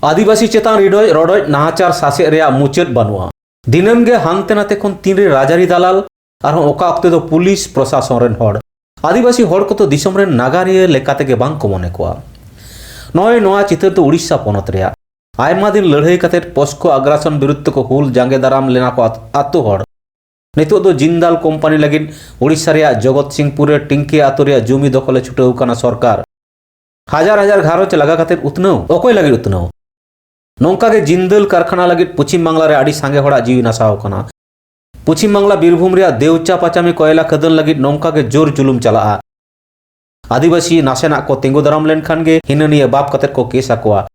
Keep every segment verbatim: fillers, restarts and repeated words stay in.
ᱟᱹᱫᱤᱵᱟᱹᱥᱤ ᱪᱮᱛᱟᱱ ᱨᱤᱰᱚᱡ ᱨᱚᱰᱚᱡ ᱱᱟᱦᱟᱪᱟᱨ ᱥᱟᱥᱮᱛ ᱨᱮᱭᱟᱜ ᱢᱩᱪᱟᱹᱫ ᱵᱟᱹᱱᱩᱜᱼᱟ᱾ ᱫᱤᱱᱟᱹᱢ ᱜᱮ ᱦᱟᱱᱛᱮ ᱱᱟᱛᱮ ᱠᱷᱚᱱ ᱛᱤᱱᱨᱮ ᱨᱟᱡᱽᱟᱹᱨᱤ ᱫᱟᱞᱟᱞ, ᱟᱨᱦᱚᱸ ᱚᱠᱟ ᱚᱠᱛᱮ ᱫᱚ ᱯᱩᱞᱤᱥ ᱯᱨᱚᱥᱟᱥᱚᱱ ᱨᱮᱱ ᱦᱚᱲ ᱟᱹᱫᱤᱵᱟᱹᱥᱤ ᱦᱚᱲ ᱠᱚᱫᱚ ᱫᱤᱥᱚᱢ ᱨᱮᱱ ᱱᱟᱜᱟᱨᱤᱭᱟᱹ ᱞᱮᱠᱟ ᱛᱮᱜᱮ ᱵᱟᱝ ᱠᱚ ᱢᱚᱱᱮ ᱠᱚᱣᱟ᱾ ᱱᱚᱜᱼᱚᱭ ᱱᱚᱣᱟ ᱪᱤᱛᱟᱹᱨ ᱫᱚ ᱩᱲᱤᱥᱥᱟ ᱯᱚᱱᱚᱛ ᱨᱮᱭᱟᱜ᱾ ᱟᱭᱢᱟ ᱫᱤᱱ ᱞᱟᱹᱲᱦᱟᱹᱭ ᱠᱟᱛᱮ ᱯᱚᱥᱠᱳ ᱟᱜᱽᱨᱟᱥᱚᱱ ᱵᱤᱨᱩᱫᱷ ᱛᱮᱠᱚ ᱦᱩᱞ ᱡᱟᱸᱜᱮ ᱫᱟᱨᱟᱢ ᱞᱮᱱᱟ ᱠᱚ ᱟᱛ-, ᱟᱛᱳ ᱦᱚᱲ᱾ ᱱᱤᱛᱚᱜ ᱫᱚ ᱡᱤᱱᱫᱟᱞ ᱠᱳᱢᱯᱟᱱᱤ ᱞᱟᱹᱜᱤᱫ ᱳᱰᱤᱥᱟ ᱨᱮᱭᱟᱜ ᱡᱚᱜᱚᱛ ᱥᱤᱝᱯᱩᱨ ᱨᱮ ᱴᱤᱝᱠᱤ ᱟᱛᱳ ᱨᱮᱭᱟᱜ ᱡᱩᱢᱤ ᱫᱚᱠᱷᱚᱞᱮ ᱪᱷᱩᱴᱟᱹᱣ ᱟᱠᱟᱱᱟ ᱥᱚᱨᱠᱟᱨ᱾ ᱦᱟᱡᱟᱨ ᱦᱟᱡᱟᱨ ᱜᱷᱟᱨᱚᱸᱡᱽ ᱞᱟᱜᱟ ᱠᱟᱛᱮ ᱩᱛᱱᱟᱹᱣ? ᱚᱠᱚᱭ ᱞᱟᱹᱜᱤᱫ ᱩᱛᱱᱟᱹᱣ? ᱱᱚᱝᱠᱟ ᱜᱮ ᱡᱤᱱᱫᱟᱞ ᱠᱟᱨᱠᱷᱟᱱᱟ ᱞᱟᱹᱜᱤᱫ ᱯᱚᱪᱷᱤᱢ ᱵᱟᱝᱞᱟ ᱨᱮ ᱟᱹᱰᱤ ᱥᱟᱸᱜᱮ ᱦᱚᱲᱟᱜ ᱡᱤᱣᱤ ᱱᱟᱥᱟᱣ ᱟᱠᱟᱱᱟ᱾ ᱯᱚᱪᱷᱤᱢ ᱵᱟᱝᱞᱟ ᱵᱤᱨᱵᱷᱩᱢ ᱨᱮᱭᱟᱜ ᱫᱮᱣᱪᱟ ᱯᱟᱪᱟᱢᱤ ᱠᱚᱭᱞᱟ ᱠᱷᱟᱹᱫᱟᱹᱱ ᱞᱟᱹᱜᱤᱫ ᱱᱚᱝᱠᱟ ᱜᱮ ᱡᱳᱨ ᱡᱩᱞᱩᱢ ᱪᱟᱞᱟᱜᱼᱟ᱾ ᱟᱹᱫᱤᱵᱟᱹᱥᱤ ᱱᱟᱥᱮᱱᱟᱜ ᱠᱚ ᱛᱤᱸᱜᱩ ᱫᱟᱨᱟᱢ ᱞᱮᱱᱠᱷᱟᱱ ᱜᱮ ᱦᱤᱱᱟᱹ ᱱᱤᱭᱟᱹ ᱵᱟᱵ ᱠᱟᱛᱮ ᱠᱚ ᱠᱮᱥ ᱟᱠᱚᱣᱟ᱾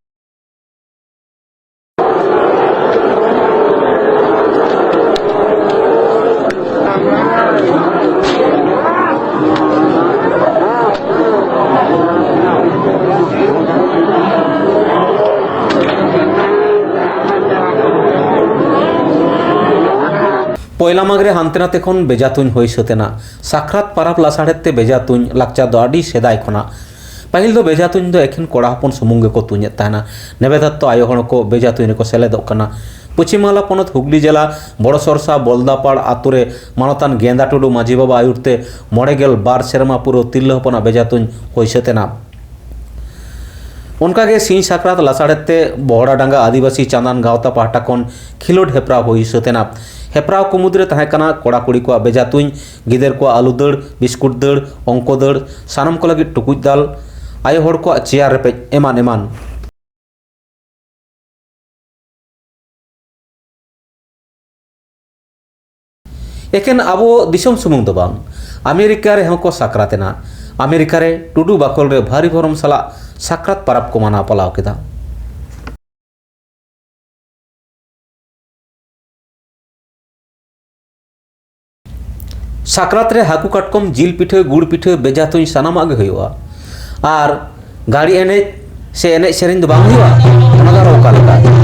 ᱯᱚᱭᱞᱟ ᱢᱟᱜᱽ ᱨᱮ ᱦᱟᱱᱛᱮ ᱱᱟᱛᱮ ᱠᱷᱚᱱ ᱵᱮᱡᱟ ᱛᱩᱧ ᱦᱩᱭ ᱥᱟᱹᱛ ᱮᱱᱟ᱾ ᱥᱟᱠᱨᱟᱛ ᱯᱟᱨᱟᱵᱽ ᱞᱟᱥᱟᱲᱦᱮᱫ ᱛᱮ ᱵᱮᱡᱟ ᱛᱩᱧ ᱞᱟᱠᱪᱟᱨ ᱫᱚ ᱟᱹᱰᱤ ᱥᱮᱫᱟᱭ ᱠᱷᱚᱱᱟᱜ᱾ ᱯᱟᱹᱦᱤᱞ ᱫᱚ ᱵᱮᱡᱟ ᱛᱩᱧ ᱫᱚ ᱮᱠᱷᱮᱱ ᱠᱚᱲᱟ ᱦᱚᱯᱚᱱ ᱥᱩᱢᱩᱝ ᱜᱮᱠᱚ ᱛᱩᱧᱮᱫ ᱛᱟᱦᱮᱱᱟ᱾ ᱱᱮᱵᱮᱫᱟᱛᱛᱚ ᱟᱭᱳ ᱦᱚᱲ ᱠᱚ ᱵᱮᱡᱟ ᱛᱩᱧ ᱨᱮᱠᱚ ᱥᱮᱞᱮᱫᱚᱜ ᱠᱟᱱᱟ᱾ ᱯᱚᱪᱷᱤᱢ ᱵᱟᱝᱞᱟ ᱯᱚᱱᱚᱛ ᱦᱩᱜᱽᱞᱤ ᱡᱮᱞᱟ ᱵᱚᱲᱚ ᱥᱚᱨᱥᱟ ᱵᱚᱞᱫᱟᱯᱟᱲ ᱟᱛᱳ ᱨᱮ ᱢᱟᱱᱚᱛᱟᱱ ᱜᱮᱸᱫᱟ ᱴᱩᱰᱩ ᱢᱟᱹᱡᱷᱤ ᱵᱟᱵᱟ ᱟᱹᱭᱩᱨ ᱛᱮ ᱢᱚᱬᱮ ᱜᱮᱞ ᱵᱟᱨ ᱥᱮᱨᱢᱟ ᱯᱩᱨᱟᱹᱣ ᱛᱤᱨᱞᱟᱹ ᱦᱚᱯᱚᱱᱟᱜ ᱵᱮᱡᱟ ᱛᱩᱧ ᱦᱩᱭ ᱥᱟᱹᱛ ᱮᱱᱟ᱾ ᱚᱱᱠᱟᱜᱮ ᱥᱤᱧ ᱥᱟᱠᱨᱟᱛ ᱞᱟᱥᱟᱲᱦᱮᱫ ᱛᱮ ᱵᱚᱦᱲᱟ ᱰᱟᱸᱜᱟ ᱟᱹᱫᱤᱵᱟᱹᱥᱤ ᱪᱟᱸᱫᱟᱱ ᱜᱟᱶᱛᱟ ᱯᱟᱦᱴᱟ ᱠᱷᱚᱱ ᱠᱷᱮᱞᱳᱰ ᱦᱮᱯᱨᱟᱣ ᱦᱩᱭ ᱥᱟᱹᱛ ᱮᱱᱟ᱾ ᱦᱮᱯᱨᱟᱣ ᱠᱚ ᱢᱩᱫᱽᱨᱮ ᱛᱟᱦᱮᱸ ᱠᱟᱱᱟ ᱠᱚᱲᱟ ᱠᱩᱲᱤ ᱠᱚᱣᱟᱜ ᱵᱮᱡᱟ ᱛᱩᱧ, ᱜᱤᱫᱟᱹᱨ ᱠᱚᱣᱟᱜ ᱟᱹᱞᱩ ᱫᱟᱹᱲ, ᱵᱤᱥᱠᱩᱴ ᱫᱟᱹᱲ, ᱚᱝᱠᱚ ᱫᱟᱹᱲ, ᱥᱟᱱᱟᱢ ᱠᱚ ᱞᱟᱹᱜᱤᱫ ᱴᱩᱠᱩᱡ ᱫᱟᱞ, ᱟᱭᱳ ᱦᱚᱲ ᱠᱚᱣᱟᱜ ᱪᱮᱭᱟᱨ ᱨᱮᱯᱮᱡ, ᱮᱢᱟᱱ ᱮᱢᱟᱱ᱾ ᱮᱠᱮᱱ ᱟᱵᱚ ᱫᱤᱥᱚᱢ ᱥᱩᱢᱩᱝ ᱫᱚ ᱵᱟᱝ, ᱟᱢᱮᱨᱤᱠᱟ ᱨᱮᱦᱚᱸ ᱠᱚ ᱥᱟᱠᱨᱟᱛ ᱮᱱᱟ᱾ ᱟᱢᱮᱨᱤᱠᱟ ᱨᱮ ᱴᱩᱰᱩ ᱵᱟᱠᱷᱳᱞ ᱨᱮ ᱵᱷᱟᱹᱨᱤ ᱵᱷᱚᱨᱚᱢ ᱥᱟᱞᱟᱜ ᱥᱟᱠᱨᱟᱛ ᱯᱟᱨᱟᱵᱽ ᱠᱚ ᱢᱟᱱᱟᱣ ᱯᱟᱞᱟᱣ ᱠᱮᱫᱟ᱾ ᱥᱟᱠᱨᱟᱛ ᱨᱮ ᱦᱟᱹᱠᱩ ᱠᱟᱴᱠᱚᱢ, ᱡᱤᱞ ᱯᱤᱴᱷᱟᱹ, ᱜᱩᱲ ᱯᱤᱴᱷᱟᱹ, ᱵᱮᱡᱷᱟ ᱛᱩᱧ ᱥᱟᱱᱟᱢᱟᱜ ᱜᱮ ᱦᱩᱭᱩᱜᱼᱟ᱾ ᱟᱨ ᱜᱟᱹᱲᱤ ᱮᱱᱮᱡ ᱥᱮ ᱮᱱᱮᱡ ᱥᱮᱨᱮᱧ ᱫᱚ ᱵᱟᱝ ᱦᱩᱭᱩᱜᱼᱟ? ᱚᱱᱟ ᱫᱚ ᱟᱨᱚ ᱚᱠᱟ ᱞᱮᱠᱟ?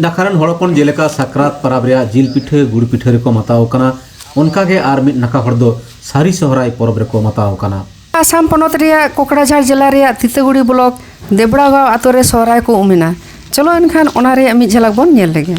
ᱱᱟᱠᱷᱟ ᱨᱮᱱ ᱦᱚᱲ ᱦᱚᱯᱚᱱ ᱡᱮᱞᱮᱠᱟ ᱥᱟᱠᱨᱟᱛ ᱯᱟᱨᱟᱵᱽ ᱨᱮᱭᱟᱜ ᱡᱤᱞ ᱯᱤᱴᱷᱟᱹ, ᱜᱩᱲ ᱯᱤᱴᱷᱟᱹ ᱨᱮᱠᱚ ᱢᱟᱛᱟᱣ ᱠᱟᱱᱟ, ᱚᱱᱠᱟ ᱜᱮ ᱟᱨ ᱢᱤᱫ ᱱᱟᱠᱷᱟ ᱦᱚᱲ ᱫᱚ ᱥᱟᱹᱨᱤ ᱥᱚᱦᱨᱟᱭ ᱯᱚᱨᱚᱵᱽ ᱨᱮᱠᱚ ᱢᱟᱛᱟᱣ ᱠᱟᱱᱟ᱾ ᱟᱥᱟᱢ ᱯᱚᱱᱚᱛ ᱨᱮᱭᱟᱜ ᱠᱳᱠᱲᱟᱡᱷᱟᱲ ᱡᱮᱞᱟ ᱨᱮᱭᱟᱜ ᱛᱤᱛᱟᱹᱜᱩᱲᱤ ᱵᱞᱚᱠ ᱫᱮᱵᱲᱟᱜᱟᱸᱣ ᱟᱛᱳ ᱨᱮ ᱥᱚᱦᱨᱟᱭ ᱠᱚ ᱩᱢᱮᱱᱟ᱾ ᱪᱚᱞᱚ ᱮᱱᱠᱷᱟᱱ ᱚᱱᱟ ᱨᱮᱭᱟᱜ ᱢᱤᱫ ᱡᱷᱟᱞᱟᱠ ᱵᱚᱱ ᱧᱮᱞ ᱞᱮᱜᱮ᱾